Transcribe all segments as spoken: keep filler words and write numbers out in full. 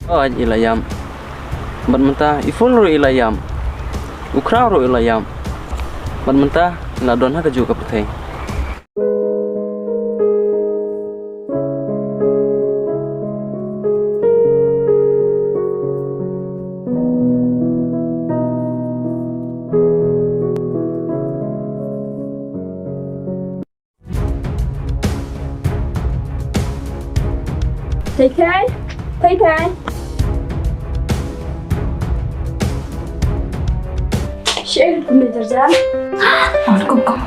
Hooid, i la ïam. Bad mynta i Phul ruh i la ïam. U Khraw ruh i la ïam. Bad mynta i la don ha kajuh ka pyrthei. Thei thei. Thei thei. Shaei lut kumne jar jar? Wan kum kum.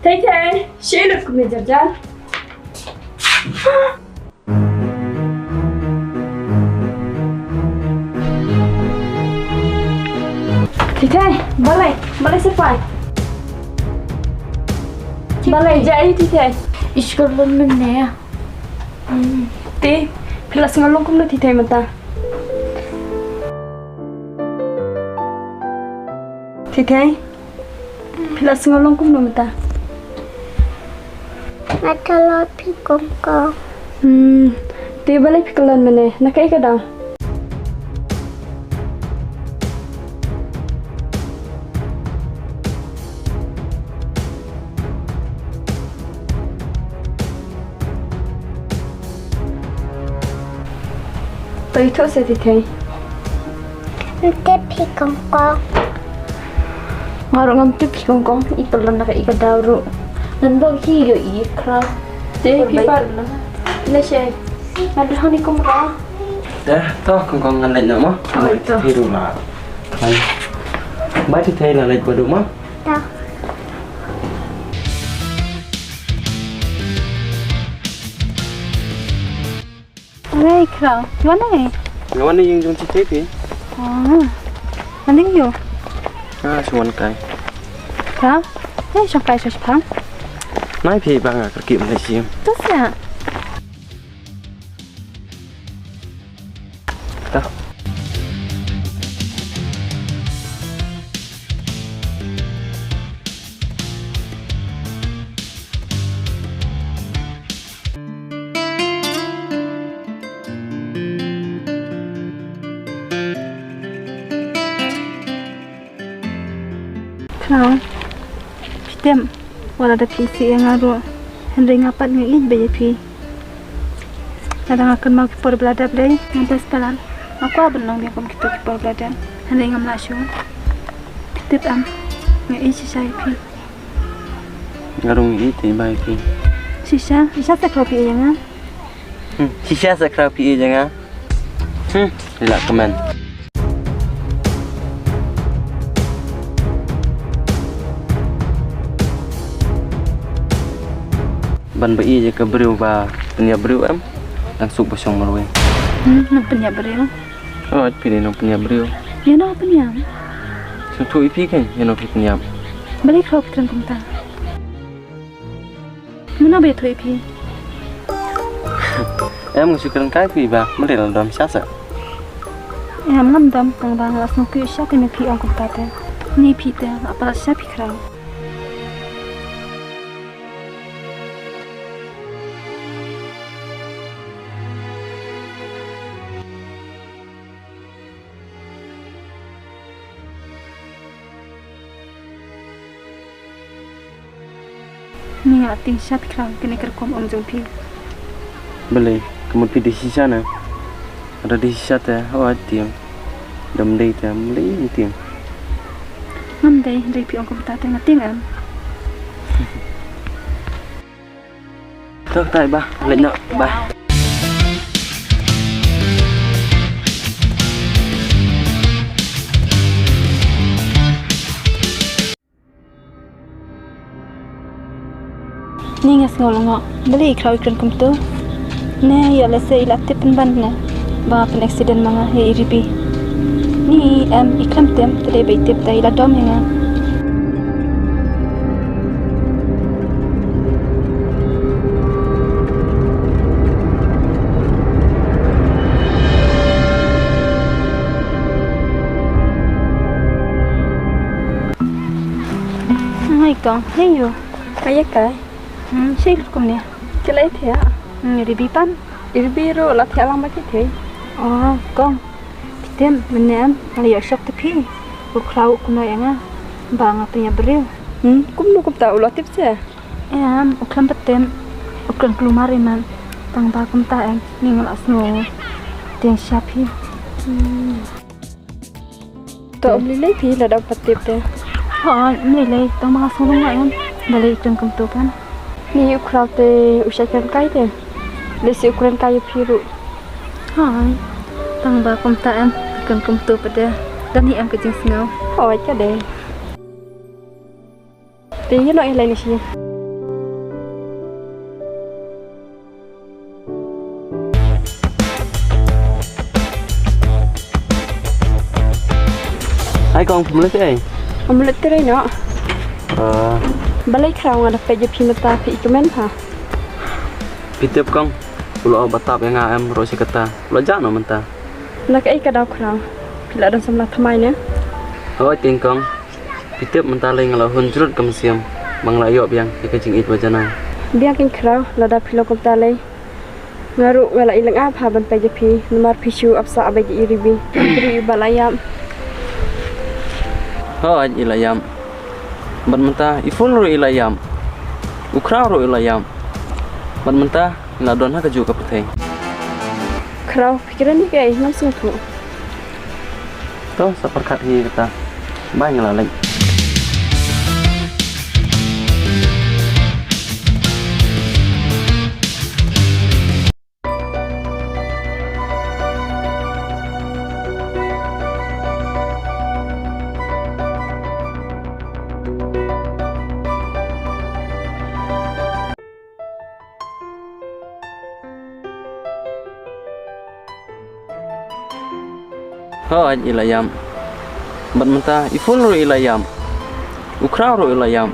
Thei thei. Shaei lut kumne jar jar? Thei thei, balei, balei syrpai? Balei, jia aïu thei thei? I sngewlong mynne. Hmm, te, phi la sngewlong kumno thei thei mynta? Thei thei. Phi la sngewlong kumno mynta? Nga tharai phi kongkong. Hmm. Te balei phi kyllon mynne? Na kaei ka daw? To ïathuh seh thei thei. Ngam tip phi kongkong. Nga ruh ngam tip phi kongkong, i kyllon na kaei ka daw ruh. Ngan bok hi ïoh i Khraw. Te phi pat lashai. Ngan dang hangne kumba. Te to kongkong ngan leit noh mo. Oi to. Phi ruh la. Bye thei thei, la leit bad u mo. To. Hei Khraw, phi wan ei? Nga wan ïing jong Thei Thei phi. Ah, wan ïing ïoh. Ah, shu wan kai. Khraw, hei shong kai sha shipang. Nai phi ba nga kyrkieh mynta shisien. To sa. To. Khraw, phi tip, wat la da phi isih ïa nga ruh, hynrei nga pat nga ïeit bha ïa phi. Lada nga kynmaw ki por ba la dep lei, nga desperate. Nga kwah ban long biang kum kito ki por ba la dep, hynrei ngam lah shuh. Phi tip em, nga ïeit shisha ïa phi. Nga ruh nga ïeit bha ïa phi. Shisha, shisha sa Khraw phi ïeit ïa nga. Hmm, shisha sa Khraw phi ïeit ïa nga. Hmm, la kmen. Ban ba ïeit ïa ka briew ba pynïap briew em, dang suk ba shong marwei. Hmm, nang pynïap briew. Oh, phi dei nang pynïap briew. Ïa no pynïap? Sngewthuh ïa phi kein, ïa no phi pynïap. Balei Khraw phi kren kumta? Mano ba ïathuh ïa phi? Em, nga shu kren kai phi ba, balei la dom shisha sa? Em, ngam dom, tang ba nga la sngewthuh shisha te me phi ong kumta te. Ni phi te, la palat shisha phi Khraw. Ni nga tieng shisha phi Khraw kane ka rukom ong jong phi. Balei, ka mut phi dei shisha ne? Lada dei shisha te, hooid tieng. Lada ym dei te, balei ym tieng? Ngam dei, hynrei phi ong kumta te nga tieng em. To tai ba, leit noh ba. Ni nga sngew lyngngoh, balei i Khraw i kren kumto? Ne ïoh lehse i la tip pynban ne ba pyn accident ma nga ïa i Ribi. Ni em i khlem tip, te dei ba i tip te i la dom ïa nga. Hai kong, hei ïoh. Ai kai. Hmm, shi lut kumne. Ki lai thiah. Hmm, Ribi pan. Ribi ruh la thiah lang ba ki thiah. Oh, kong. Phi tip mynne em, nga la ïoh shock te phi. U khraw u kynnoh ïa nga ba nga pynïap briew. Hmm, kumno kumta u la tip seh? Em, u khlem pat tip. U kren kulmar ïa man. Tang ba kumta em, ngi nga la sngew tieng sha phi. Hmm. To ym lei lei phi lada u pat tip te. Hooid, ym lei lei, tang ba nga sngew lung nga em. Balei u kren kumto kan? Ni u khraw te u shait kren kai te. Lehse u kren kai ïa phi ruh. Hooid, tang ba kumta em, u kren kumto pat te. Don hi em ka jingsngew. Hooid ka dei. Te ïa noh ïa leit na sha ïing. Hai kong, mlei te ai? Mlei te rei noh. Ah. Balei khraw nga da peit ïa phi mynta phi i kmen ha? Phi tip kong, u la ong ba tap ïa nga em ruh shi katta. U la jah noh mynta. Na kaei ka daw khraw? Phi la don samla thymmai ne? Hooid kong. Phi tip mynta lei nga la hun jrut ka mynsiem ba nga la ïoh biang ïa ka jingïeit ba janai. Biang keiñ khraw lada phi long kumta lei. Nga ruh nga la i lynga bha ban peit ïa phi namar phi shu ap sah beit ïa i Ribi. Briew i ba la ïap. Hooid i la ïap. Bad mynta i Phul ruh i la ïap. U khraw ruh i la ïap. Bad mynta ngi la don ha kajuh ka pyrthei. Khraw, phi kren ïa kaei, ngam sngewthuh. To sa pyrkhat hi kata. Bye, nga la leit. Hooid i la ïap. Bad mynta i Phul ruh i la ïap. U khraw ruh i la ïap.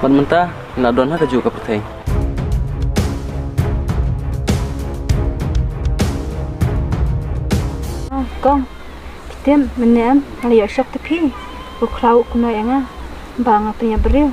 Bad mynta ngi la don ha kajuh ka pyrthei. Oh, kong. Phi tip mynne em, nga la ïoh shock te phi. U khraw u kynnoh ïa nga ba nga pynïap briew.